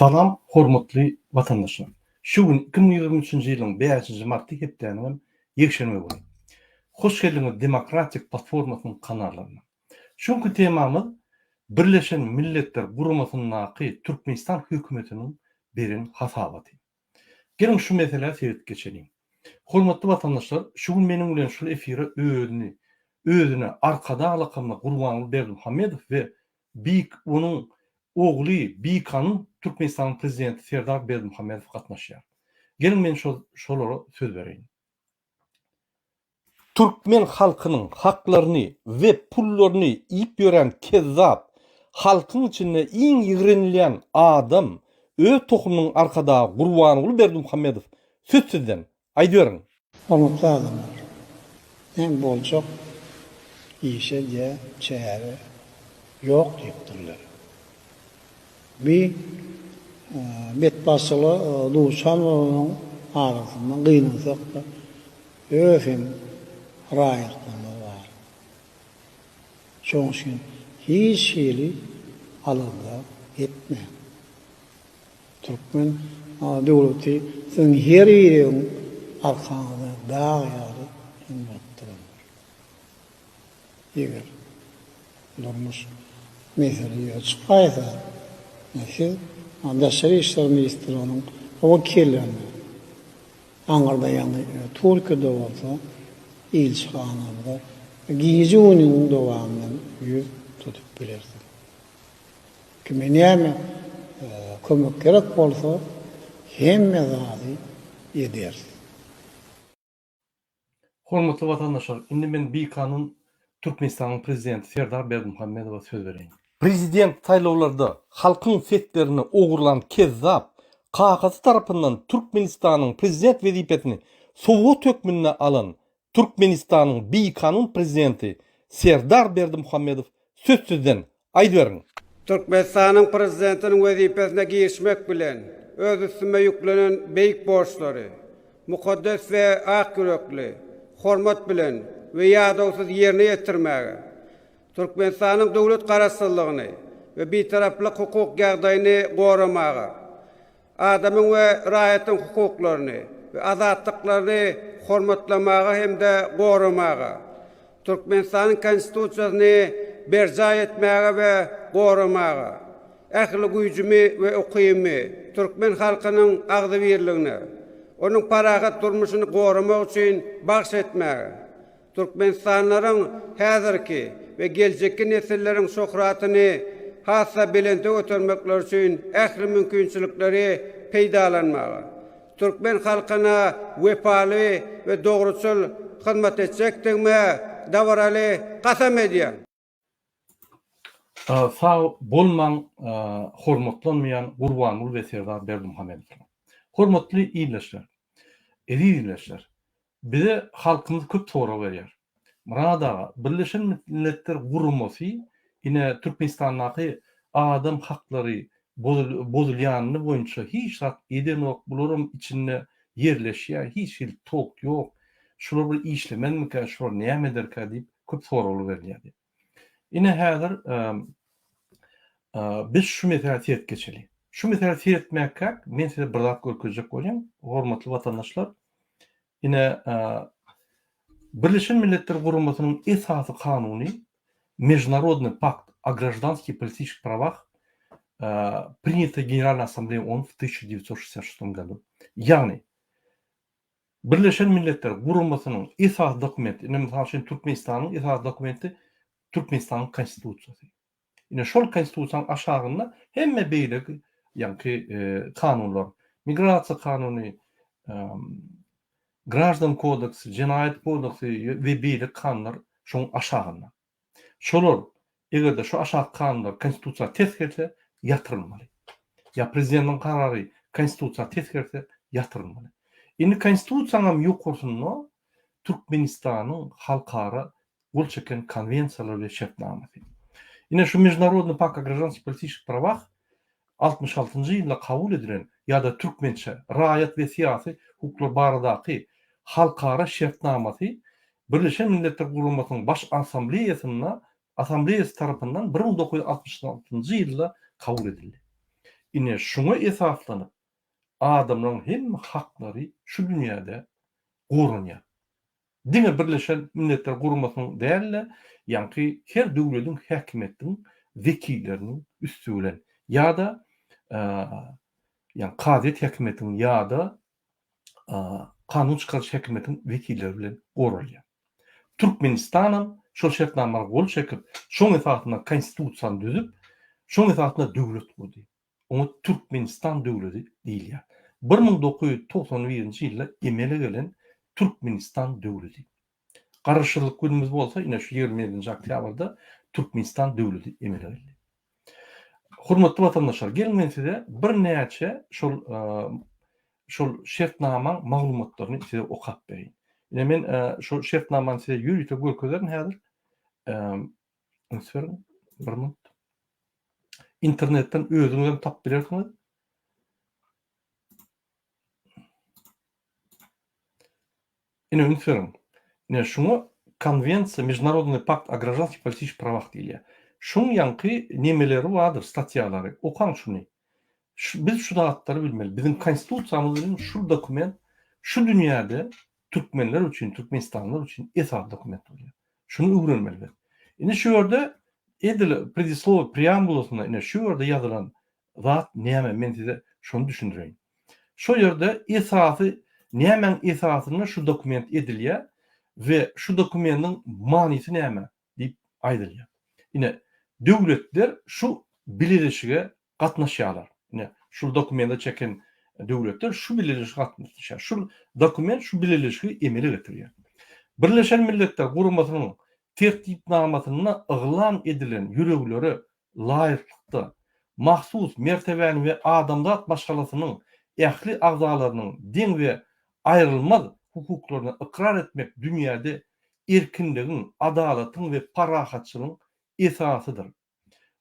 Salam hormatly watandaşlar. Şu gün 2023-nji ýylyň bäşinji marty hepdäniňem ýekşenbe güni. Hoş geldiňiz Demokratik platformasynyň kanallaryna. Şu günki temamyz Birleşen Milletler Guramasyndaky Türkmenistan hökümetiniň beren hasabaty. Geliň şu meselä seredip geçeliň. Hormatly watandaşlar şu gün meniň bilen şul efire özüni özüne Arkadag lakamly Gurbanguly Berdimuhamedow we Beýik onuň ogly bikanun Türkmenistanyň prezidenti Serdar Berdimuhamedow gatnaşýar. Geliň men şol şolara söz bereýin. Türkmen halkynyň haklaryny we pullaryny iýip ýören kezzap, halkyň içinde iň ýigrenilýän adam öz tohumynyň arkadagy Gurbanguly Berdimuhamedow söz sizden, aýdyberiň. Hormatly adamlar! Näme boljak işe diýä çäre ýok diýipdirler. Bi betbagtçylyga duçar bolanyň arasynda gynansak-da öz hem raýatlarymyz bar. Şonuň üçin hiç hili alada etmäň. Türkmen döwleti siziň her biriňiziň arkaňyzda dag ýaly hem bolup durandyr. Eger durmuş mesele ýüze çykaýsa, siz Daşary işler ministrliginiň wekillerine, aňyrda ýagny Türkiýede bolsa ilçihanamyza gije-gündiziň dowamynda ýüz tutup bilersiňiz. Kime näme kömek gerek bolsa hemme zady ederis. Hormatly watandaşlar, indi men bikanun Türkmenistanyň Prezidenti Serdar Berdimuhamedowa söz bereýin. Prezident saýlawlarda halkyň seslerini ogurlan kezzap, kakasy tarapyndan Türkmenistanyň Prezident wezipesini sowgat hökmünde alan Türkmenistanyň bikanun prezidenti Serdar Berdimuhamedow söz sizden, aýdyberiň! Türkmenistanyň Prezidentiniň wezipesine girişmek bilen, öz üstüme ýüklenen beýik borçlary mukaddes we ak ýürekli, hormat bilen we ýadawsyz ýerine ýetirmäge, Türkmenistanyň döwlet Garaşsyzlygyny we Bitaraplyk hukuk ýagdaýyny goramaga, Adamyň we raýatyň hukuklaryny we azatlyklaryny hormatlamaga hem-de goramaga, Türkmenistanyň Konstitusiýasyny berjaý etmäge we goramaga, ähli güýjümi we ukybymy türkmen halkynyň agzybirligine, onuň parahat durmuşyny goramak üçin bagyş etmäge, Türkmenistanlylaryň häzirki we geljekki nesilleriň şöhratyny has-da belente götermekleri üçin ähli mümkinçilikleri peýdalanmaga, türkmen halkyna wepaly we dogruçyl hyzmat etjekdigime dabaraly kasam edýän. Sag bolmaň hormatlanmaýan Gurbanguly we Serdar Berdimuhamedowlar. Hormatly ildeşler, eziz ildeşler, bize halkymyz köp sorag berýär. Myrat aga, Birleşen Milletler Guramasy ine Türkmenistandaky adam haklary bozulýanyny boýunça hiç zat edenok, bularam içinde ýerleşýär, hiç hili tok ýok, şular bir işlemezmikä, şular näme ederkä diýip köp soraglar berilýärdi. Ine häzir biz şu meselä seret geçeli. Şu meselä seretmäkäk men size bir zat görkezjek bolýan, hormatly watandaşlar. Ine Birleşen Milletler Guramasynyň esasy kanuny Международный пакт о гражданских и политических правах принятый Генеральной Ассамблеей ООН в 1966 году. Ýagny Birleşen Milletler Guramasynyň esasy dokumenti, ine mysal üçin Türkmenistanyň esasy dokumenti Türkmenistanyň Konstitusiýasy. Ine şol Konstitusiýanyň aşagynda hemme beýleki ýaňky kanunlar, migrasiýa kanuny, graždan kodeksi, jenaýat kodeksi we beýleki kanunlar şoň aşagynda. Şolar, eger-de şu aşaky kanunlar Konstitusiýa ters gelse, ýatyrylmaly. Ýa prezidentiň karary Konstitusiýa ters gelse, ýatyrylmaly. Indi Konstitusiýanyň hem ýokarsynda Türkmenistanyň halkara gol çeken konwensiýalary we şertnamasy. Ine şu Международный pakt o graždanskih politiçeskih prawah 66-njy ýylda kabul edilen ýa-da türkmençe Raýat we syýasy hukuklar baradaky halkara şertnamasy Birleşen Milletler Guramasynyň Baş Assambleýasynda Assambleýasy tarapyndan 1966-njy ýylda kabul edildi. Ine şuňa esaslanyp adamlaryň hemme haklary şu dünýäde goranýar. Diňe Birleşen Milletler Guramasynyň däl-de, ýaňky her döwlediň häkimiýetiniň wekilleriniň üsti bilen ýa-da ýagny kazyýet häkimiýetiniň ýa-da kanun çykaryjy häkimiýetiň wekilleri bilen goralýar. Türkmenistanam şol şertnamara gol çekip, şoň esasynda Konstitusiýany düzüp, şoň esasynda döwlet gurdy. Oňa Türkmenistan döwleti diýilýär. 1991-nji ýylda emele gelen Türkmenistan döwleti. Garaşsyzlyk günümiz bolsa ine şu 27-nji oktýabrda Türkmenistan döwleti emele geldi. Hormatly watandaşlar, geliň men size birnäçe şol şol şertnamaň maglumatlaryny size okap bereýin. Ine men şol şertnamany size ýörite görkezerin häzir. Üns beriň, bir minut. Internetden özüňiz hem tapyp bilersiňiz. Ine üns beriň. Ine şuňa Konwensiýa, Международный pakt o graždanskih politiçeskih prawah diýilýär. Şuň ýaňky nemeleri bardyr, statýalary. Okaň şuny. Biz şu zatlary bilmeli. Biziň Konstitusiýamyz bilen şu dokument şu dünýäde türkmenler üçin, türkmenistanlylar üçin esasy dokument bolýar. Şuny öwrenmeli biz. Indi şu ýerde edil predislowiýa preambulasynda ine şu ýerde ýazylan zat näme men size şony düşündireýin. Şo ýerde esasy nämäň esasynda şu dokument edilýär we şu dokumendiň manysy näme diýip aýdylýar. Ine döwletler şu bileleşige gatnaşýarlar. Ine, şul dokumende çeken döwletler şu bileleşige gatnaşýar. Şul dokument şu bileleşigi emele getirýär. Birleşen Milletler Guramasynyň Tertipnamasynda yglan edilen ýüreglere laýyklykda, mahsus mertebäni we adamzat maşgalasynyň ähli agzalarynyň deň we aýrylmaz hukuklaryny ykrar etmek dünýäde erkinligiň, adalatyň we parahatçylygyň esasydyr.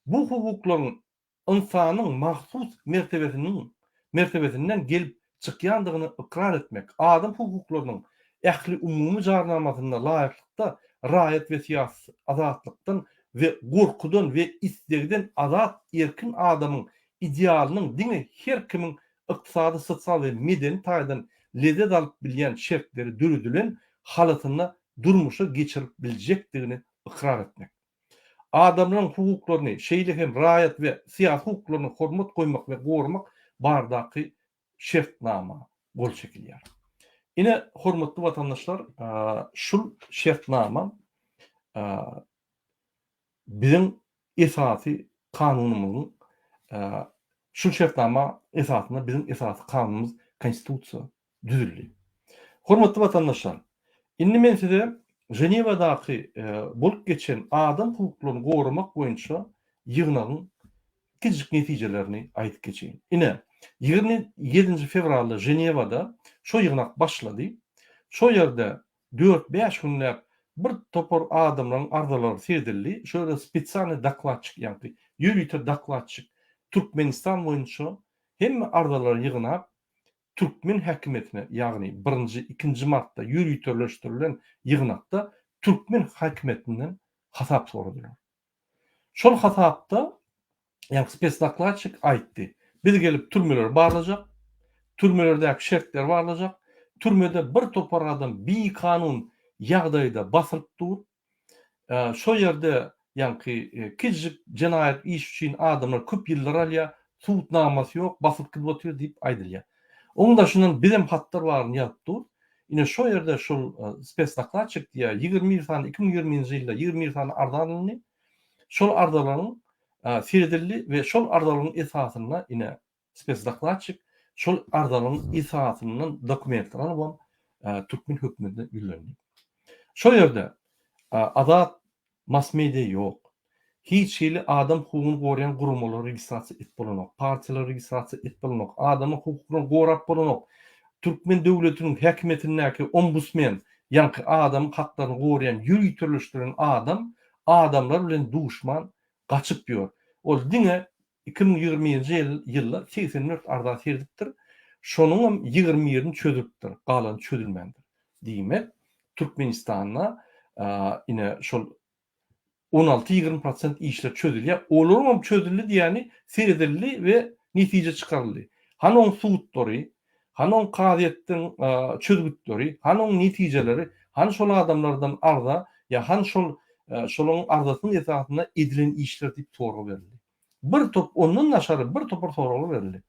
Bu hukuklaryň ynsanyň mahsus mertebesiniň mertebesinden gelip çykýandygyny ykrar etmek, adam hukuklarynyň ähliumumy jarnamasyna laýyklykda raýat we syýasy azatlykdan we gorkudan we islegden azat erkin adamyň idealynyň diňe her kimiň ykdysady, sosial we medeni taýdan lezzet alyp bilýän şertleri döredilen halatynda durmuşa geçirip biljekdigini ykrar etmek. Adamlaryň hukuklaryny, şeýle hem raýat we syýasy hukuklaryna hormat goýmak we goramak baradaky şertnama gol çekilýär. Ine, hormatly watandaşlar, şul şertnama biziň esasy kanunymyzyň, şul şertnama esasynda biziň esasy kanunymyz Konstitusiýa düzüldi. Hormatly watandaşlar, indi men size Ženewadaky bolup geçen adam hukuklaryny goramak boýunça ýygnagyň kiçijik netijelerini aýdyp geçeýin. Ine, 27-nji fewralda Ženewada şo ýygnak başlady. Şo ýerde dört-bäş günläp bir topar adamlaryň arzalary seredildi. Şo ýerde spesialnyý dokladçik, ýagny ýörite dokladçik Türkmenistan boýunça hemme arzalary ýygnap, türkmen häkimiýetine, ýagny birinji, ikinji martda ýöriteleşdirilen ýygnakda türkmen häkimiýetinden hasap soradylar. Şol hasapda, ýagny spesdokladçik aýtdy, biz gelip türmeleri barlajak, türmelerdäki şertleri barlajak, türmede bir topar adam bikanun ýagdaýda basylyp dur, Şo ýerde ýaňky kiçijik jenaýat iş üçin adamlar köp ýyllar alýar, subutnamasy ýok, basyp gidip otyr diýip aýdylýar. Onuň daşyndan bizem hatlar baryny ýazyp dur. Ine şo ýerde şol spesdokladçik diýýär, 21 sany 2020-nji ýylda 21 sany arza alyndy. Şol arzalaryň seredildi we şol arzalaryň esasynda ine Spesdokladçik şol arzalaryň esasyndan dokumentler alybam türkmen hökümetine ýüzlendi. Şol ýerde azat mass-media ýok. Hiç hili adam hukugyny goraýan guramalary registrasiýa edip bolanok, partiýalary registrasiýa edip bolanok, adamyň hukuklaryny gorap bolanok. Türkmen döwletiniň häkimiýetindäki ombusmen, ýaňky adam haklaryny goraýan ýöriteleşdirilen adam adamlar bilen duşman gaçyp ýör. Ol diňe 2021-nji ýylda 84 arza seredipdir, şonuňam 21-ini çözüpdir, galany çözülmändir. Diýmek, Türkmenistanda ine şol on alty-ýigrimi prosent işler çözülýär. Olaryňam çözüldi diýýäni seredildi we netije çykaryldy? Hany oň sudlary, hany oň kazyýetden çözgütleri, hany oň netijeleri, hany şol adamlardan arza ýa hany şol şolaryň arzasynyň esasynda edilen işler diýip sorag berildi. Bir top ondan daşary bir topar soraglar berildi.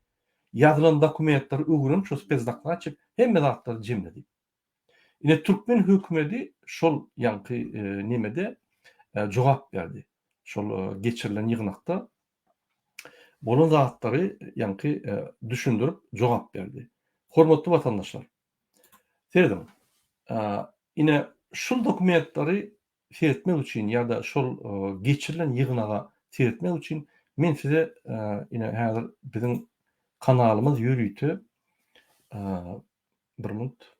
Ýazylan dokumentleri öwrenip şo spesdokladçik hemme zatlary jemledi. Ine türkmen hökümedi şol ýaňky nemede jogap berdi. Şol geçirilen ýygnakda bolan zatlary ýaňky düşündirip jogap berdi. Hormatly watandaşlar, serediň. Ine şul dokumentleri seretmek üçin ýa-da şol geçirilen ýygnaga seretmek üçin men size ine häzir biziň kanalymyz ýörite bir minut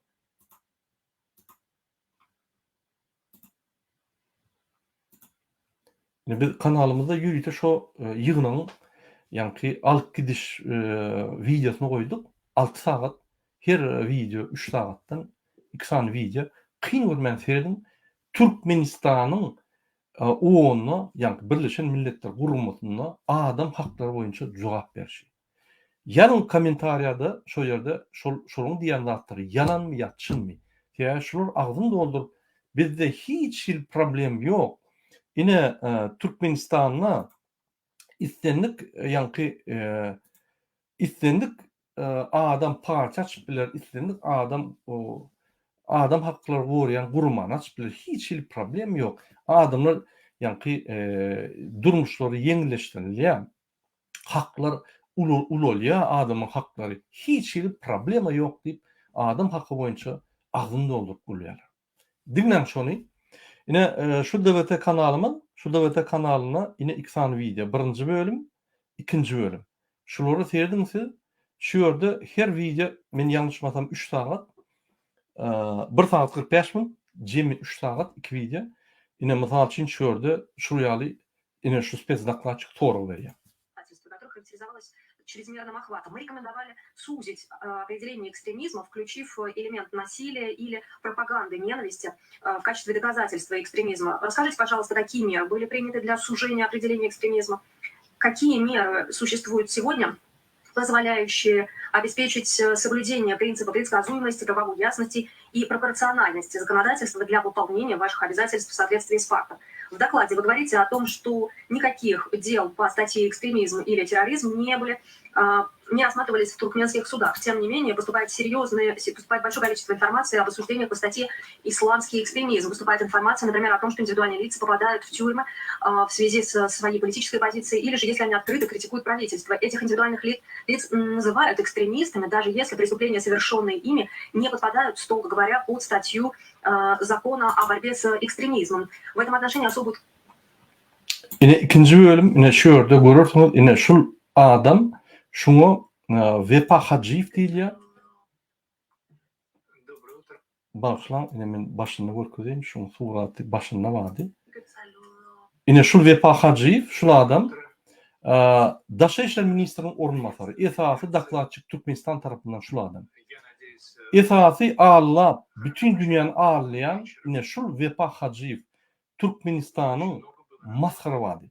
Ine biz kanalymyzda ýörite şo ýygnagyň ýaňky alyp gidiş wideosyny goýduk. 6 sagat her wideo 3 sagatdan 2 sany wideo. Kyn görmän serediň. Türkmenistanyň OON-da, ýaňky Birleşen Milletler Guramasynda adam haklary boýunça jogap berşi. Ýazyň kommentariýada şo ýerde şol şolaň diýýän zatlary ýalanmy ýa çynmy? Sebäbi şular agzyn dolduryp bizde hiç hili problem ýok. Ine Türkmenistanda islendik ýaňky islendik adam partiýa açyp biler, islendik adam adam haklary goraýan guramany açyp biler. Hiç hili problem ýok. Adamlar ýaňky durmuşlary ýeňilleşdirilýär. Haklar ulalýar adamyň haklary hiç hili problema ýok diýip adam haky boýunça agzyny dolduryp gülýärler. Diňläň şony. Ine şu DWT kanalymyz şu DWT kanalynda ine iki sany wideo birinji bölüm ikinji bölüm. Şulary serediň siz şu ýerde her wideo men ýalňyşmasam üç sagat bir sagat 45 minut jemi üç sagat iki wideo. Ine mysal üçin şu ýerde şu ýaly Ine şu spesdokladçyk sorag berýär. Характеризовалась чрезмерным охватом. Мы рекомендовали сузить определение экстремизма, включив элемент насилия или пропаганды ненависти в качестве доказательства экстремизма. Расскажите, пожалуйста, какие меры были приняты для сужения определения экстремизма, какие меры существуют сегодня, позволяющие обеспечить соблюдение принципа предсказуемости, правовой ясности и пропорциональности законодательства для выполнения ваших обязательств в соответствии с фактом. В докладе вы говорите о том, что никаких дел по статье экстремизм или терроризм не были, не рассматривались в туркменских судах. Тем не менее, поступает серьезные, поступает большое количество информации об осуждениях по статье «Исламский экстремизм». Поступает информация, например, о том, что индивидуальные лица попадают в тюрьмы в связи со своей политической позицией, или же если они открыто критикуют правительство. Этих индивидуальных лиц, лиц называют экстремистами, даже если преступления, совершенные ими, не подпадают, строго говоря, под статью закона о борьбе с экстремизмом. В этом отношении особую Ine ikinji bölüm ine şu ýerde görersiňiz ine şul adam şuňa Wepa Hajyýew diýilýär. Bagyşlaň ine men başynda görkezeýin şuň suraty başynda bardy. Ine şul Wepa Hajyýew şul adam Daşary işler ministriniň orunbasary esasy dokladçyk Türkmenistan tarapyndan şul adam. Esasy allap bütin dünýäni allaýan ine şul Wepa Hajyýew Türkmenistanyň masgarabady.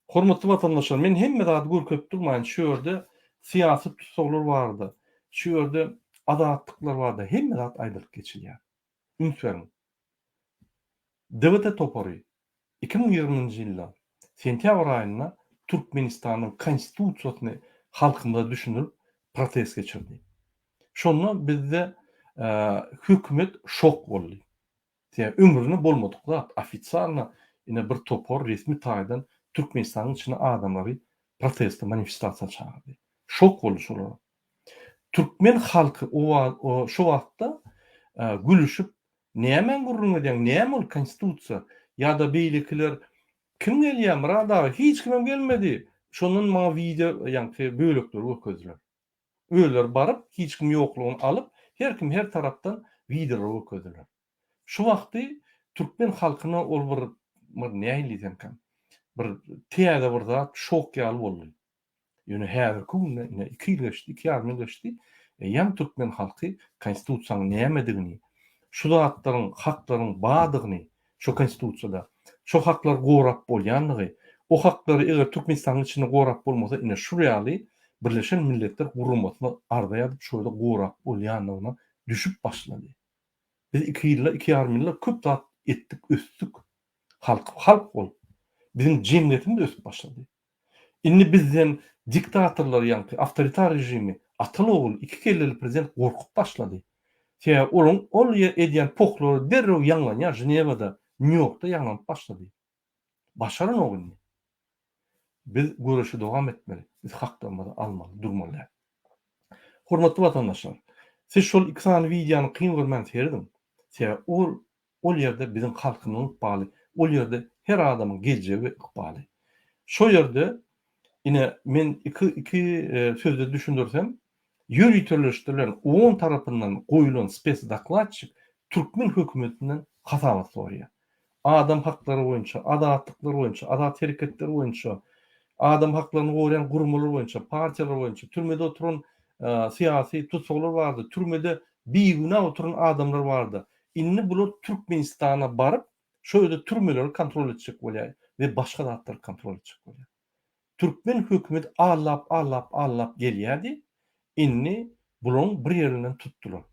Hormatly watandaşlar men hemme zady görkezip durmaýyn şu ýerde syýasy tussaglar barada şu ýerde azatlyklar barada hemme zat aýdylyp geçilýär. Üns beriň. DWT topary 2020-nji ýylda sentýabr aýynda Türkmenistanyň Konstitusiýasyny halkymyza düşündirip protest geçirdi. Şonda bizde hökümet şok boldy. Sebäbi ömründe bolmadyk zat, ofisialno ine bir topar resmi taýdan Türkmenistanyň içinde adamlary proteste, manifestasiýa çagyrdy. Şok boldy şolara. Türkmen halky o şo wagtda gülüşip nämäň gürrüň edýäň, näme ol konstitusiýa ýa-da beýlekiler kim gelýär Myrat aga hiç kimem gelmedi. Şondan maňa wideo ýaňky bölekleri görkezdiler. Özleri baryp, hiç kim ýoklugyny alyp, her kim her tarapdan wideolar görkezdiler. Şu wagty türkmen halkyna ol bir, bir nähili diýsemkäm, bir täze bir zat, şok ýaly boldy. Ýöne häzirki günde ine iki ýyl geçdi, iki ýarym ýyl geçdi, eýýäm türkmen halky Konstitusiýanyň nämedigini, şu zatlaryň, haklaryň bardygyny şo Konstitusiýada, şo haklary gorap bolýandygy, O haklary eger Türkmenistanyň içinde gorap bolmasa ine şul ýaly Birleşen Milletler Guramasyna arza ýazyp şo ýerde gorap bolýandygyna düşüp başlady. Biz iki ýylda, iki ýarym ýylda köp zat etdik, ösdük. Halk halk bolup. Biziň jemgyýetimiz ösüp başlady. Indi bizden diktatorlar ýaňky awtoritar režimi ataly-ogul iki kelleli prezident gorkup başlady. Sebäbi olaň ol edýän pohlary derrew ýaňlanýar Ženewada, Nýu-Ýorkda ýaňlanyp başlady. Başaranok indi. Biz göreşi dowam etmeli. Biz haklarymyzy almaly, durmaly däl. Hormatly watandaşlar, siz şol iki sany wideony kyn görmän serediň. Sebäbi ol ol ýerde biziň halkymyzyň ykbaly, ol ýerde her adamyň geljegi we ykbaly. Şo ýerde ine men iki iki sözde düşündirsem, ýöriteleşdirilen OON tarapyndan goýulan spesdokladçik türkmen hökümetinden hasabat soraýar. Adam haklary boýunça, azatlyklar boýunça, azat hereketler boýunça, adam haklaryny goraýan guramalar boýunça, partiýalar boýunça, türmede oturan syýasy tussaglar barada, türmede bigünä oturan adamlar barada. Indi bular Türkmenistana baryp, şo ýerde türmeleri kontrol etjek bolýar we başga zatlary kontrol etjek bolýar. Türkmen hökümeti allap, allap, allap gelýärdi, indi bularyň bir ýerinden tutdular.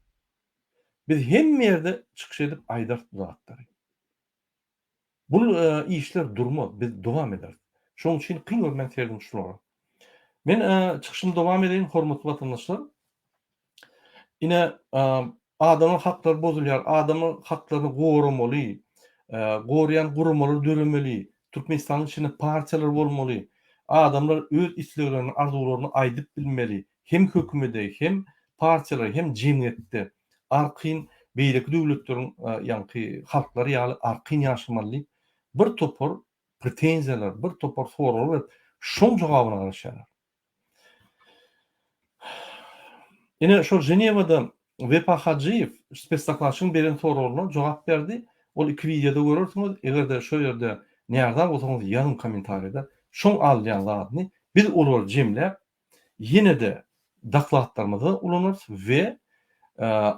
Biz hemme ýerde çykyş edip aýdarys bu zatlary. Bul işler durmaz, biz dowam ederis. Şonuň üçin kyn görmän serediň şulara. Men çykyşymy dowam edeýin, hormatly watandaşlar. Ine, adamyň haklary bozulýar, adamyň haklaryny goramaly, goraýan guramalar döremeli, Türkmenistanyň içinde partiýalar bolmaly, adamlar öz isleglerini, arzuwlaryny aýdyp bilmeli, hem hökümede, hem partiýalara, hem jemgyýetde arkaýyn beýleki döwletleriň ýaňky halklary ýaly arkaýyn ýaşamaly diýip, bir topar pretenziýalar, bir topar soraglar berip, şoň jogabyna garaşýarlar. Ine, şol Ženewada Wepa Hajyýew spesdokladçyň beren soragyna jogap berdi. Ol iki wideoda görersiňiz. Eger-de şo ýerde närza bolsaňyz ýazyň kommentariýada. Şoň alýan zadyny biz olary jemläp ýene-de dokladlarymyzda ulanarys we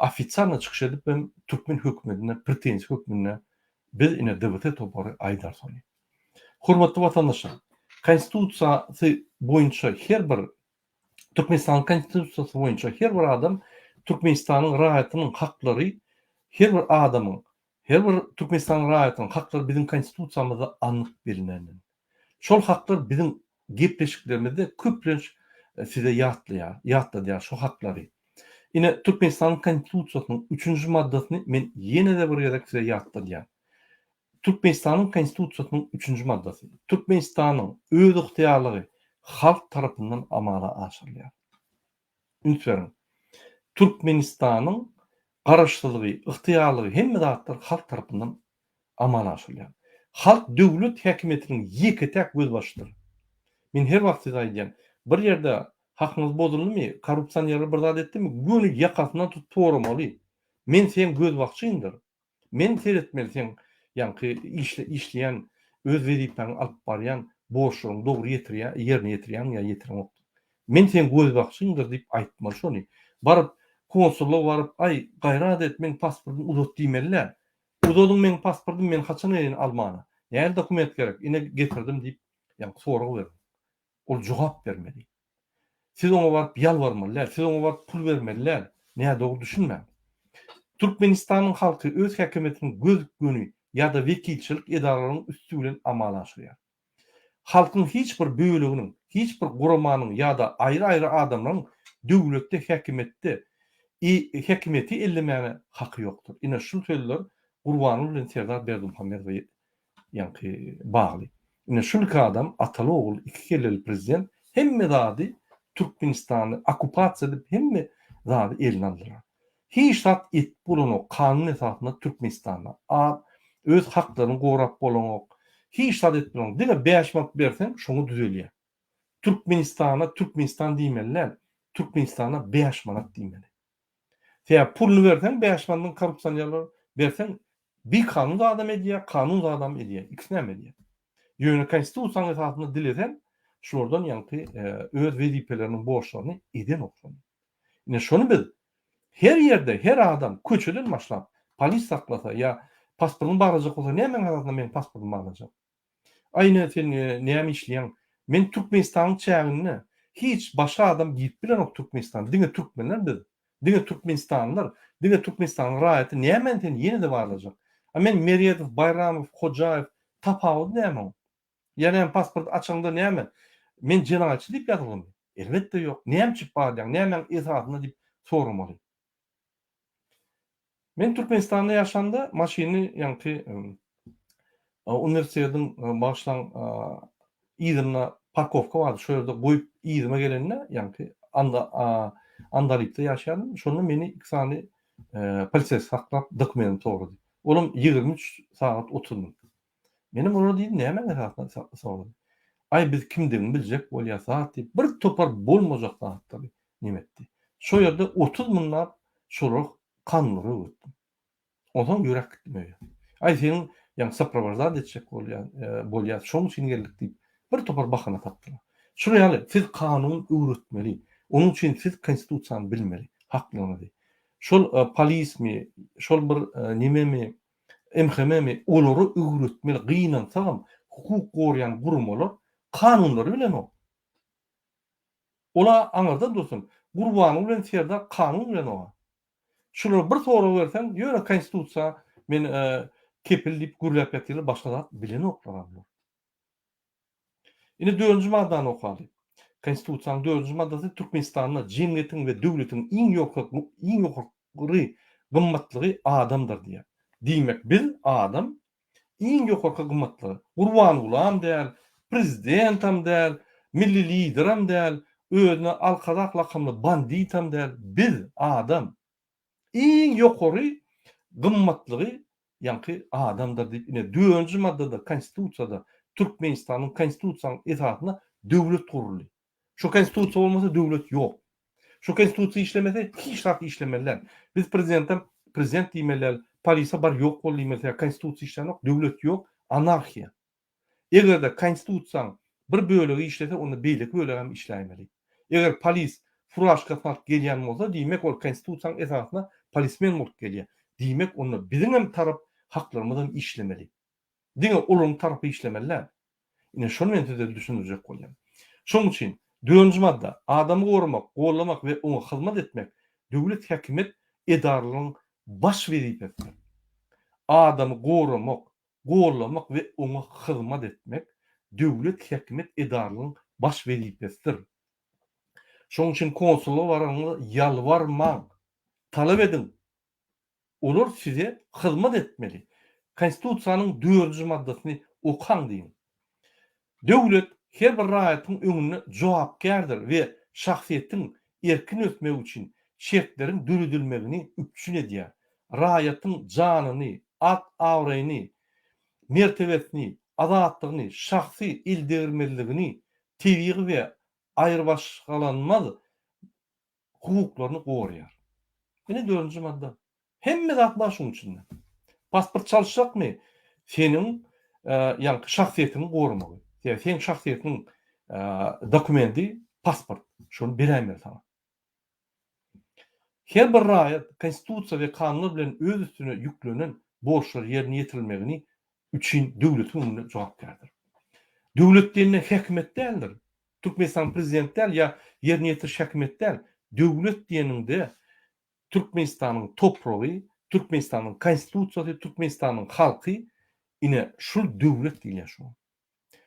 ofitsialno çykyş edip hem türkmen hökümetine pretenziýa hökmünde biz ine DWT topary aýdarys ony. Hormatly watandaşlar, Konstitusiýasy boýunça her bir Türkmenistanyň Konstitusiýasy boýunça her bir adam Türkmenistanyň raýatynyň haklary her bir adamyň her bir Türkmenistanyň raýatynyň haklary biziň Konstitusiýamyzda anyk bellenendir. Şol haklar biziň gepleşiklerimizde köplenç size ýatlaýar, ýatladýar şu haklary. Ine, Türkmenistanyň Konstitusiýasynyň üçünji maddasyny men ýene-de bir gezek size ýatladýan. Türkmenistanyň Konstitusiýasynyň üçünji maddasy, Türkmenistanyň özygtyýarlygy halk tarapyndan amala aşyrylýar. Üns beriň. Türkmenistanyň garaşsyzlygy, ygtyýarlygy hemme zatlar halk tarapyndan amala aşyrylýar. Halk döwlet häkimiýetiniň ýeke-täk gözbaşydyr. Men her wagt size aýdýan, bir ýerde hakyňyz bozuldymy, korrupsionerler bir zat etdimi, göni ýakasyndan tutup soramaly. Men seň gözbagçyňdyr. Men seretmeli seň ýaňky işle işleýän öz wezipäňi alyp barýan borçlaryňy dogry ýetirýä ýerine ýetirýäňmi ýa ýetireňok diýip. Men seň gözbagçyňdyr diýip aýtmaly şony. Baryp konsullyga baryp aý gaýrat et meň pasportymy uzat diýmeli däl. Uzadyň meň pasportymy men haçan geleýin almana. Nähili dokument gerek ine getirdim diýip ýaňky sorag beriň. Ol jogap bermeli. Siz oňa baryp ýalbarmaly däl, siz oňa baryp pul bermeli däl. Nädogry düşünmäň. Türkmenistanyň halky öz häkimiýetini göz-göni ýa-da wekilçilik edaralarynyň üsti bilen amala aşyrýar. Halkyň hiç bir böleginiň, hiç bir guramanyň ýa-da aýry-aýry adamlaryň döwletde häkimiýetde häkimiýeti ellemäne haky ýokdur. Ine şul sözler Gurbanguly bilen Serdar Berdimuhamedowa ýaňky bagly. Ine şul iki adam ataly ogul iki kelleli prezident hemme zady Türkmenistany okupasiýa edip hemme zady eline aldylar. Hiç zat etip bolanok kanun esasynda Türkmenistanda a öz haklaryny gorap bolanok hiç zat etip bolanok diňe 5 manat berseň şoňa düzelýär. Türkmenistana Türkmenistan diýmeli däl Türkmenistana 5 manat diýmeli. Sebäbi puluny berseň 5 manadyň korrupsionerler berseň bikanun zadam edýär, kanun zadam edýär, ikisinem edýär. Ýöne konstitusiýanyň esasynda dileseň şulardan ýaňky öz wezipeleriniň borçlaryny edenok şony. Ine şony biz her ýerde her adam köçeden başlap polis saklasa ýa pasportyny barlajak bolsa nämäň esasynda meniň pasportymy barlajak? Aý ine sen näme işleýäň? Men Türkmenistanyň çäginde hiç başga adam girip bilenok Türkmenistana. Diňe türkmenler biz. Diňe türkmenistanlylar, diňe Türkmenistanyň raýaty nämäni sen ýene-de barlajak? A men Meredow, Baýramow, Hojaýew tapawudy näme oň? Ýa näme pasport açaňda näme men jenaýatçy diýip ýazylgymy? Elbetde ýok. Näme üçin barlaýaň, nämäň esasynda diýip soramaly. Men Türkmenistanda ýaşanda maşyny ýaňky uniwersitetiň bagyşlaň yzynda parkowka bardy, şo ýerde goýup yzyma gelende ýaňky anda Andalypda ýaşaýardym. Şonda meni iki sany poliseýski saklap dokumentimi sorady. Olam 23 sagat 30 minut. Menem olara diýdim, nämäň esasynda sorady. Aý biz kimdigini biljek bolýas zat diýip bir topar bolmajak zatlary neme etdi. Şo ýerde 30 munlap şolara kanunlary öwretdim. Onsoň ýöräp gitdim öýe. Aý seniň ýaňy soprowaždat etjek bolýan bolýas şoň üçin geldik diýip bir topar bahana tapdylar. Şular ýaly siz kanun öwretmeli. Onuň üçin siz konstitusiýany bilmeli, haklaryňyzy. Şol polismi, şol bir nememi, MHM-mi olara öwretmeli gynansagam hukuk goraýan guramalar kanunlary bilenok. Ola aňyrda dursun. Gurbanguly bilen Serdar kanun bilenok. Şulara bir sorag berseň ýöne konstitusiýa men kepil diýip gürläp ýatyrlar başga zat bilenoklar bular. Indi dördünji maddany okaly. Konstitusiýanyň dördünji maddasy Türkmenistanda jemgyýetiň we döwletiň iň ýokary iň ýokary gymmatlygy adamdyr diýýär. Diýmek biz adam iň ýokarky gymmatlygy. Gurbangulam däl, prezidentam däl, milli lideram däl, özüne Alkazak lakamly banditam däl, biz adam. Iň ýokary gymmatlygy ýaňky adamdyr diýip ine dördünji maddada konstitusiýada Türkmenistanyň konstitusiýanyň esasynda döwlet guruldy. Şu konstitusiýa bolmasa döwlet ýok. Şu konstitusiýa işlemese hiç zat işlemeli däl. Biz prezidentem prezident diýmeli däl, polise bar ýok bol diýmeli sebäbi konstitusiýa işlänok, döwlet ýok, anarhiýa. Eger-de konstitusiýaň bir bölegi işlese onda beýleki bölegi hem işläýmeli. Eger polis furažkasyny alyp gelýän bolsa diýmek ol konstitusiýaň esasynda polismen bolup gelýär. Diýmek onda biziň hem tarap haklarymyz hem işlemeli. Diňe olaryň tarapy işlemeli däl. Ine şony men size düşündirjek bolýan. Şonuň üçin dördünji madda, adamy goramak, gollamak we oňa hyzmat etmek döwlet häkimiýet edaralarynyň baş wezipesidir. Adamy goramak, gollamak we oňa hyzmat etmek döwlet häkimiýet edaralarynyň baş wezipesidir. Şonuň üçin konsullyga baranyňyzda ýalbarmaň, talap ediň. Olar size hyzmat etmeli. Konstitusiýanyň dördünji maddasyny okaň diýiň. Döwlet her bir raýatyň öňünde jogapkärdir we şahsyýetiň erkin ösmegi üçin şertleriň döredilmegini üpjün edýär. Raýatyň janyny, at-abraýyny, mertebesini, azatlygyny, şahsy eldegirmezligini, tebigy we aýrybaşgalanmaz hukuklaryny goraýar. Ine dördünji madda. Hemme zat bar şuň içinde. Pasport çalyşjakmy? Seniň ýaňky şahsyýetiňi goramagy. Sebäbi seň şahsyýetiň dokumendi pasport. Şony beräýmeli saňa. Her bir raýat Konstitusiýa we kanunlar bilen öz üstüne ýüklenen borçlary ýerine ýetirilmegini üçin döwletiň öňünde jogapkärdir. Döwlet diýende häkimiýet däldir. Türkmenistanyň prezidenti däl ýa ýerine ýetiriş häkimiýeti däl. Döwlet diýeniňde Türkmenistanyň topragy, Türkmenistanyň Konstitusiýasy, Türkmenistanyň halky ine şul döwlet diýilýär şoňa.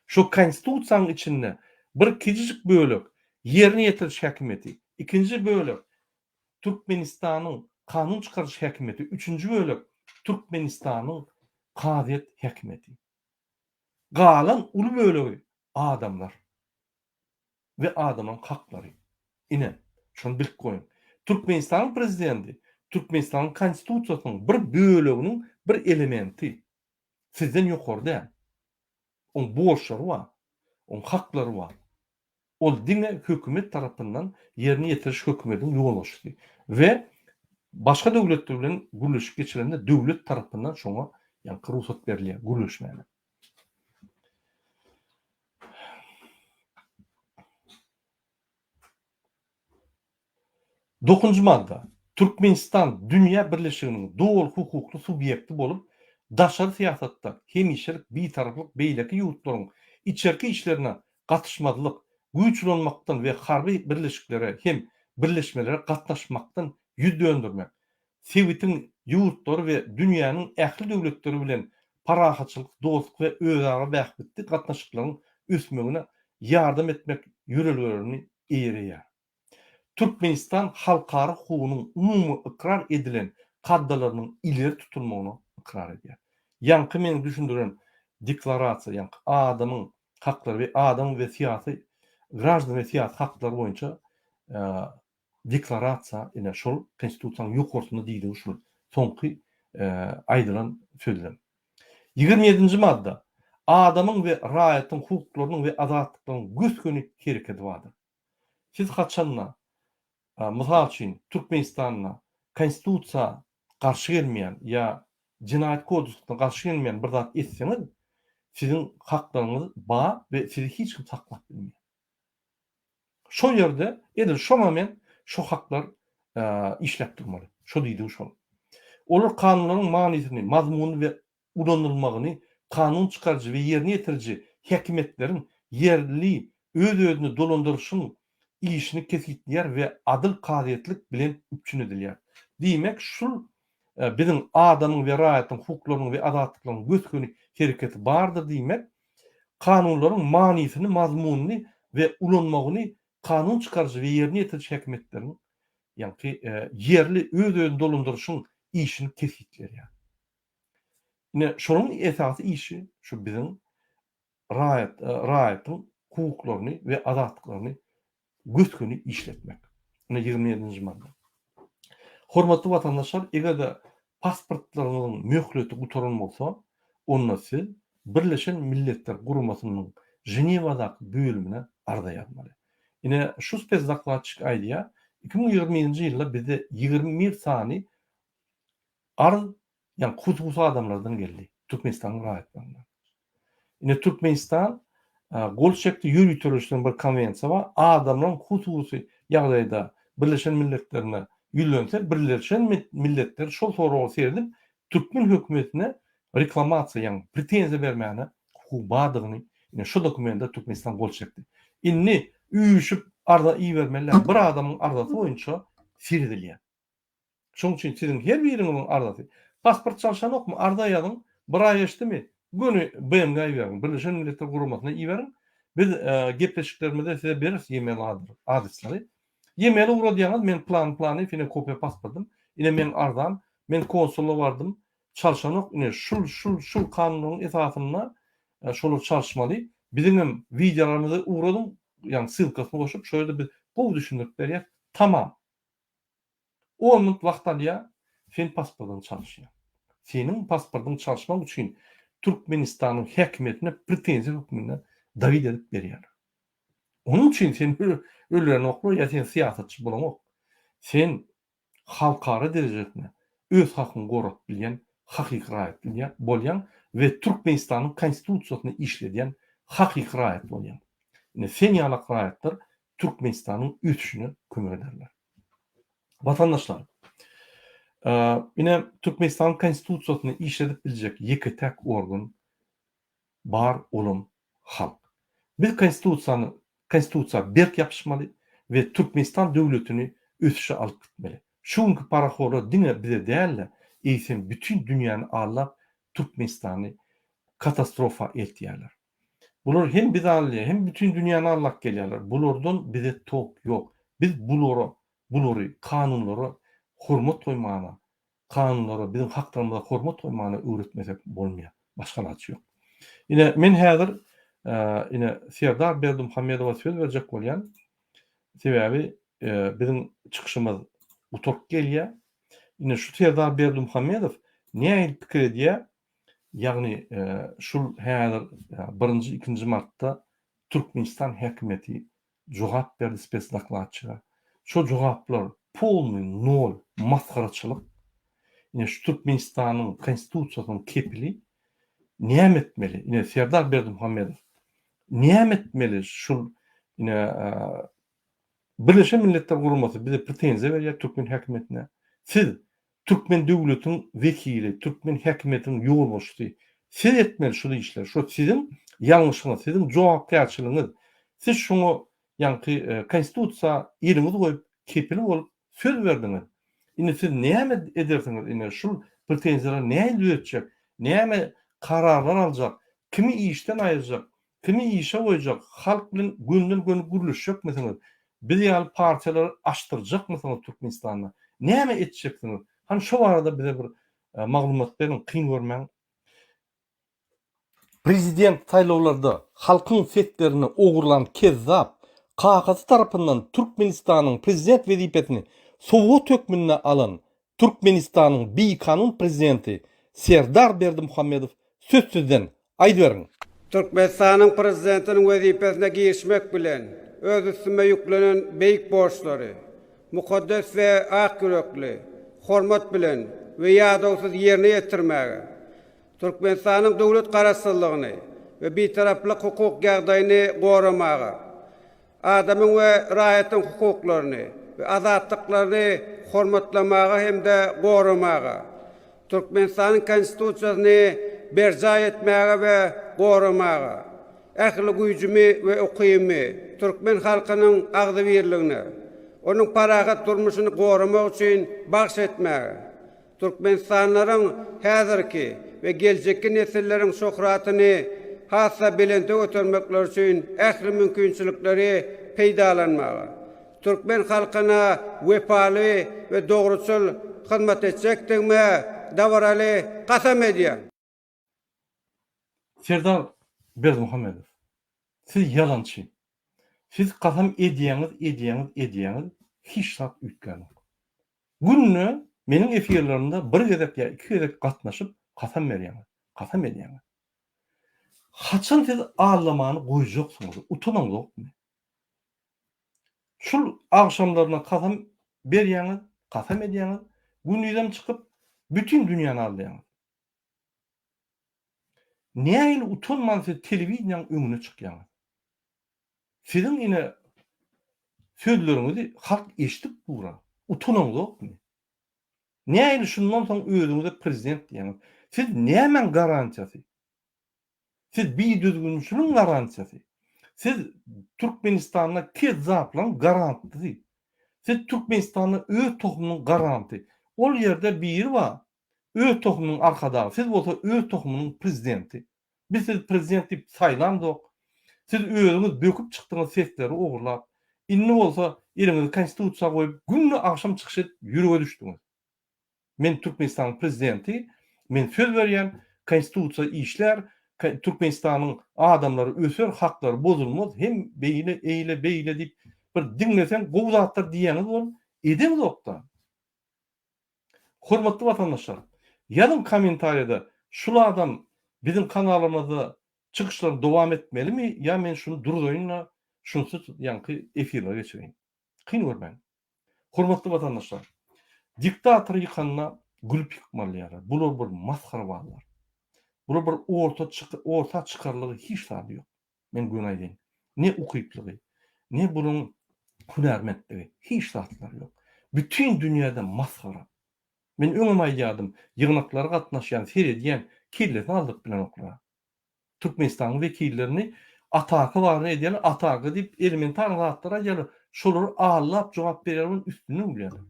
Şo Konstitusiýanyň içinde bir kiçijik bölek ýerine ýetiriş häkimiýeti, ikinji bölek Türkmenistanyň kanun çykaryş häkimiýeti, üçünji bölek Türkmenistanyň kazyýet häkimiýeti. Galan uly bölegi adamlar we adamyň haklary. Ine, şony bilip goýuň. Türkmenistanyň prezidenti Türkmenistanyň Konstitusiýasynyň bir böleginiň bir elementi. Sizden ýokary däl. Oň borçlary bar. Oň haklary bar. Ol diňe hökümet tarapyndan ýerine ýetiriş hökümediň ýolbaşçysy we başga döwletler bilen gürleşik geçirende döwlet tarapyndan şoňa ýaňky rugsat berilýär gürleşmäne. Dokuzynjy madda. Türkmenistan dünýä birleşiginiň doly hukukly subýekti bolup, Daşary syýasatda hemişelik bitaraplyk beýleki ýurtlaryň içerki işlerine gatyşmazlyk, güýç ulanmakdan we harby birleşiklere hem birleşmelere gatnaşmakdan ýüz döndürmek, sebitiň ýurtlary we dünýäniň ähli döwletleri bilen parahatçylyk, dostluk we özara bähbitli gatnaşyklaryň ösmegine ýardam etmek ýörelgelerini eýereýär. Türkmenistan halkara hukugynyň umumy ykrar edilen kadalarynyň ileri tutulmagyny ykrar edýär. Ýaňky meniň düşündiren deklarasiýa, ýaňky adamyň haklary we adamyň we syýasy, graždan we syýasy haklary boýunça deklarasiýa ine şol konstitusiýanyň ýokarsynda diýdigi şul soňky aýdylan sözlem. 27-nji madda. Adamyň we raýatyň hukuklarynyň we azatlyklarynyň gös-göni hereketi bardyr. Siz haçanda, mysal üçin, Türkmenistanda Konstitusiýa garşy gelmeýän ýa Jenaýat kodeksine garşy gelmeýän bir zat etseňiz, siziň haklaryňyz bar we sizi hiç kim saklap bilmeýär. Şo ýerde, edil şo moment şo haklar işläp durmaly. Şo diýdigi şol. Olar kanunlaryň manysyny, mazmunyny we ulanylmagyny kanun çykaryjy we ýerine ýetiriji häkimiýetleriň ýerli öz-özüni dolandyryşyň işini kesgitleýär we adyl kazyýetlik bilen üpjün edilýär. Diýmek, şul biziň adamyň we raýatyň hukuklarynyň we azatlyklarynyň gös-göni hereketi bardyr diýmek, kanunlaryň manysyny, mazmunyny we ulanmagyny kanun çykaryjy we ýerine ýetiriji häkimiýetleriň, ýaňky ýerli öz-özüni dolandyryşyň işini kesgitleýär. Ine, şonuň esasy işi şu biziň raýat raýatyň hukuklaryny we azatlyklaryny gös-göni işletmek. Ine, 27-nji madda. Hormatly watandaşlar, eger-de pasportlaryňyzyň möhleti gutaran bolsa, onda siz Birleşen Milletler Guramasynyň Ženewadaky bölümine arza ýazmaly. Ine, şu spesdokladçik aýdýar, 2020-nji ýylda bizde 21 sany Arz, ýagny hususy adamlardan geldi, Türkmenistanyň raýatlaryndan. Ine Türkmenistan gol çekdi, ýöriteleşdirilen bir konwensiýa bar, adamlaryň hususy ýagdaýda Birleşen Milletlerine ýüzlense, Birleşen Milletler şol soraga seredip, türkmen hökümetine reklamasiýa, ýagny pretenziýa bermäne hukugy bardygyny ine şu dokumende Türkmenistan gol çekdi. Indi üýşüp arza ibermeli däl, bir adamyň arzasy boýunça seredilýär. Şonuň üçin siziň her biriňiziň arzasy. Pasport çalşanokmy, arza ýazyň, bir aý geçdimi, göni BMG-ä iberiň, Birleşen Milletler Guramasyna iberiň. Biz gepleşiklerimizde size bereris e-mail adresleri. E-mail ugradýaňyz, men plan plany, ine kopiýa pasportym, ine meň arzam, men konsula bardym, çalşanok, ine şul, şul, şul kanunlaryň esasynda şolar çalyşmaly. Biziňem wideolarymyzy ugradyň, ýagny ssylkasyny goşup, şo ýerde biz gowy düşündirip berýäs. Tamam. On minut wagt alýar, sen pasportyňy çalyşýaň. Seniň pasportyňy çalyşmak üçin Türkmenistanyň häkimiýetine pretenziýa hökmünde dawid edip berýärler. Onuň üçin seni öldürenoklar ýa sen syýasatçy bolaňok. Sen halkara derejesinde öz hakyňy gorap bilýän hakyky raýat bilýän bolýaň we Türkmenistanyň konstitusiýasyny işledýän hakyky raýat bolýaň. Ine sen ýalak raýatlar Türkmenistanyň ösüşine kömek ederler. Watandaşlar, ine Türkmenistanyň Konstitusiýasyny işledip biljek ýeke-täk organ bar olam halk. Biz Konstitusiýany Konstitusiýa berk ýapyşmaly we Türkmenistan döwletini ösüşe alyp gitmeli. Şu günki parahorlar diňe bize däl-de, eýsem bütin dünýäni aldap Türkmenistany katastrofa eltýärler. Bular hem bizi alýar, hem bütin dünýäni allap gelýärler. Bulardan bize tok ýok. Biz bulara, bulary kanunlara hormat goýmana, kanunlara, biziň haklarymyza hormat goýmana öwretmesek bolmaýar. Başga alaç ýok. Ine, men häzir ine Serdar Berdimuhamedowa söz berjek bolýan. Sebäbi biziň çykyşymyz gutaryp gelýär. Ine şu Serdar Berdimuhamedow nähili pikir edýär? Ýagny şul häzir birinji, ikinji martda Türkmenistan häkimiýeti jogap berdi spesdokladçyga. Şo jogaplar polnyý nol, masgaraçylyk. Ine şu Türkmenistanyň konstitusiýasynyň kepili näme etmeli? Ine Serdar Berdimuhamedow näme etmeli şul ine Birleşen Milletler Guramasy bize pretenziýa berýär türkmen häkimiýetine. Siz. Türkmen döwletiň wekili, türkmen häkimiýetiniň ýolbaşçysy. Siz etmeli şul işleri. Şo siziň ýalňyşyňyz, siziň jogapkärçiligiňiz. Siz şoňa ýaňky konstitusiýa eliňizi goýup kepil bolup söz berdiňiz. Indi siz näme edersiňiz ine şul pretenziýalary nähili düzetjek, näme kararlar aljak, kimi işden aýyrjak, Kimi işe goýjak, halk bilen gönden-göni gürleşjekmisiňiz? Biz ýaly partiýalary açdyrjakmysyňyz Türkmenistanda? Näme etjeksiňiz? Hany şo barada bize bir maglumat beriň, kyn görmäň. Prezident saýlawlarda halkyň seslerini ogurlan kezzap, kakasy tarapyndan Türkmenistanyň prezident wezipesini sowgat hökmünde alan Türkmenistanyň bikanun prezidenti Serdar Berdimuhamedow söz sizden, aýdyberiň! Türkmenistanyň Prezidentiniň wezipesine girişmek bilen, öz üstüme ýüklenen beýik borçlary mukaddes we ak ýürekli, hormat bilen we ýadawsyz ýerine ýetirmäge, Türkmenistanyň döwlet Garaşsyzlygyny we Bitaraplyk hukuk ýagdaýyny goramaga, adamyň we raýatyň hukuklaryny we azatlyklaryny hormatlamaga hem-de goramaga, Türkmenistanyň Konstitusiýasyny berjaý etmäge we goramaga, ähli güýjümi we ukybymy türkmen halkynyň agzybirligine, onuň parahat durmuşyny goramak üçin bagyş etmäge, Türkmenistanlylaryň häzirki we geljekki nesilleriň şöhratyny has-da belente götermekleri üçin ähli mümkinçilikleri peýdalanmaga, türkmen halkyna wepaly we dogruçyl hyzmat etjekdigime dabaraly kasam edýän. Serdar Berdimuhamedow, siz ýalançy. Siz kasam edýäňiz, edýäňiz, edýäňiz, hiç zat üýtgänok. Günde meniň efirlerimde bir gezek ýa iki gezek gatnaşyp kasam berýäňiz, kasam edýäňiz. Haçan siz aldamany goýjaksyňyz, utanaňzokmy? Şul agşamlaryna kasam berýäňiz, kasam edýäňiz, gündizem çykyp bütin dünýäni aldaýaňyz. Nähili utanman siz telewideniýaň öňüne çykýaňyz? Siziň ine sözleriňizi halk eşidip dura. Utanaňzokmy? Nähili şundan soň özüňize prezident diýýäňiz? Siz nämäň garantiýasy? Siz bidüzgünçiligiň garantiýasy. Siz Türkmenistanda kezzaplaryň garantysy. Siz Türkmenistanda öz tohumynyň garanty. Ol ýerde biri bar, öz tohumynyň arkadagy, siz bolsa öz tohumynyň prezidenti. Biz sizi prezident diýip saýlamzok. Siz özüňiz böküp çykdyňyz sesleri ogurlap. Indi bolsa eliňizi konstitusiýa goýup günde agşam çykyş edip ýürege düşdüňiz. Men Türkmenistanyň prezidenti, men söz berýän, konstitusiýa işlär, Türkmenistanyň adamlary öser, haklary bozulmaz, hem beýle, eýle, beýle diýip bir diňleseň gowy zatlar diýýäňiz bolup, edeňzokda. Hormatly watandaşlar, ýazyň kommentariýada şul adam biziň kanalymyzda çykyşlaryny dowam etmelimi ýa men şuny durzaýyn-da şunsuz ýaňky efirlere geçireýin. Kyn görmäň. Hormatly watandaşlar, diktatory ýykanda gülüp ýykmaly diýýärler. Bular bir masgarabazlar. Bular bir orta orta çykarlygy hiç zady ýok. Men göni aýdaýyn. Ne ukyplygy, ne buluň hünärmentligi, hiç zatlary ýok. Bütin dünýäde masgara. Men öňem aýdýardym, ýygnaklara gatnaşýan, seredýän, kellesini aldyryp bilenoklar. Türkmenistanyň wekillerini ataka baryny edýärler, ataka diýip elementar zatlar aýdýarlar, şolary aldap jogap berýärler, onuň üstünden gülýärler.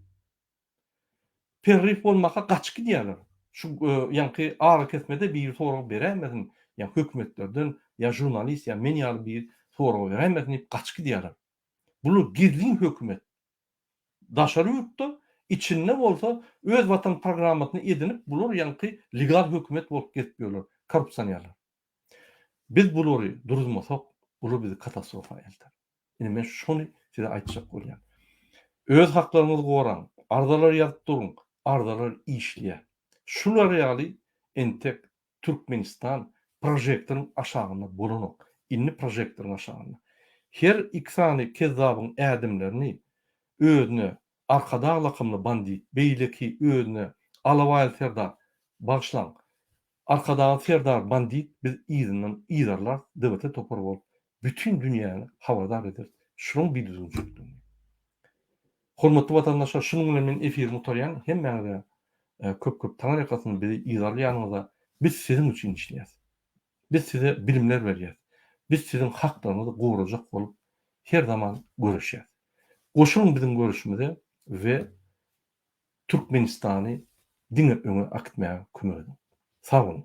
Perrif bolmaka gaçyp gidýärler. Şu ýaňky arakesmede biri sorag beräýmesin, ýa hökümetlerden, ýa žurnalist, ýa men ýaly biri sorag beräýmesin diýip gaçyp gidýärler. Bular gizlin hökümet. Daşary ýurtda, içinde bolsa öz watan programmasyny edinip bular ýaňky legal hökümet bolup gezip ýörler, korrupsionerler. Biz bulary duruzmasak, bular bizi katastrofa elter. Ine men şony size aýtjak bolýan. Öz haklaryňyzy goraň, arzalar ýazyp duruň, arzalar işleýär. Şular ýaly entek Türkmenistan prožektoryň aşagynda bolanok. Indi prožektoryň aşagynda. Her iki sany kezzabyň ädimlerini özüne Arkadag lakymly bandit, beýleki özüne Alabaýly serdar, bagyşlaň, Arkadagly serdar bandit biz yzyndan yzarlarys DBT topary bolup bütin dünýäni habardar ederis şunuň bidüzgünçilikdigini. Hormatly watandaşlar şunuň bilen men efirimi gutarýan hemmäňize. Köp köp taňryýalkasyn bizi yzarlaýanyňyza biz siziň üçin işleýäs. Biz size bilimler berýäs. Biz siziň haklaryňyzy gorajak bolup her zaman göreşýäs. Goşulyň biziň göreşimize we Türkmenistany diňe öňe akitmäge kömek ediň. Sag boluň.